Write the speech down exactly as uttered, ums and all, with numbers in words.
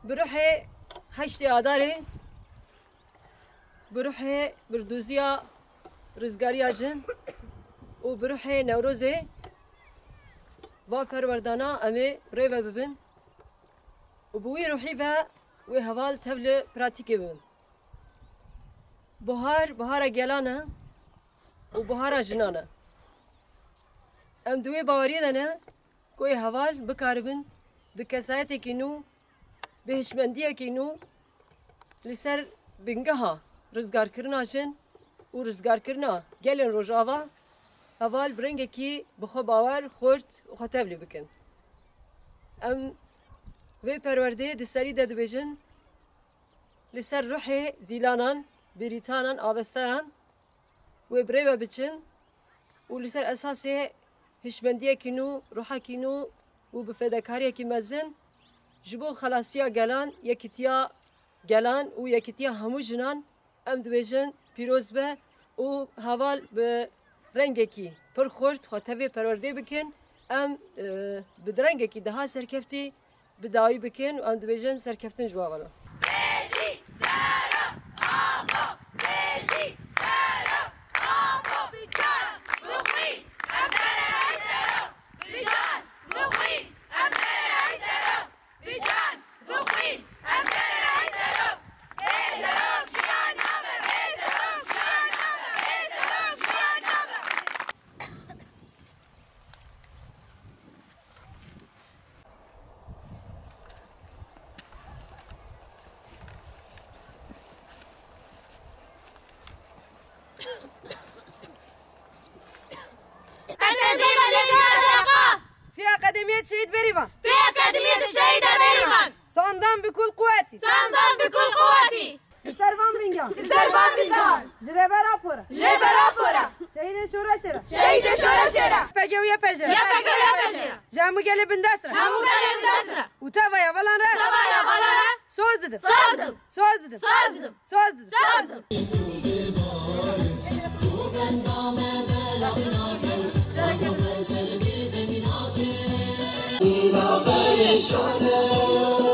Bi ruhê heştê Adarê, bi ruhê birdoziya rizgariya jin û bi ruhê Newrozê va perwerdana em ê rêve bibin û bi wî ruhî ve wê heval tevli pratîkê bibin. Buhar, buhara gelan e û buhara jinan e. Em di wê baweriyê de ne ku ê heval bikaribin bi kesayetekî nû, bi hişmendiyekî nû li ser bingeha rizgarkirina jin û rizgarkirina gelên Rojava heval bi rengekî bi xwe bawer, xurt û xwe tevlî bikin. Em vê perwerdê di serî de dibêjin, li ser ruhê zîlanan, bêrîtanan, avesteyan wê bi rê ve biçin û li ser esasê hişmendiyekî nû, ruhekî nû û bi fedekariyekî mezin ji bo xelasiya gelan, yekîtiya gelan û yekîtiya hemû jinan em dibêjin pîroz be û heval bi rengekî pir xurt xwe tevê perwerdê bikin. Em, e, bi rengekî daha serkeftî bi dawî bikin û em dibêjin serkeftin ji we ve. Bijî Sero Apo! Bijî Sero Apo! Bi can, bi xwîn, em berê Sero! Bi can, bi xwîn, em berê Sero! Bi can, bi xwîn, em berê Sero! Bê Sero jiyan nabe, bê Sero jiyan nabe, bê Sero jiyan nabe! Fi Akademiyet Şehit Berivan. Fi Akademiyet Şehit Berivan. Sandan bi kul quwetî. Sandan bi kul quwetî. Li ser van bingan. Li ser van bingan. Ji Rêber Apo re. Ji Rêber Apo re. Şehîdê şoreşê re. Şehîdê şoreşê re. YPG û YPJ re. YPG û YPJ re. Ji hemû gelê bindest re. Ji hemû gelê bindest re. Û tevaya hevalan re. Tevaya hevalan re. Soz didim. Soz didim. Soz didim. Soz didim. Soz didim. Soz didim.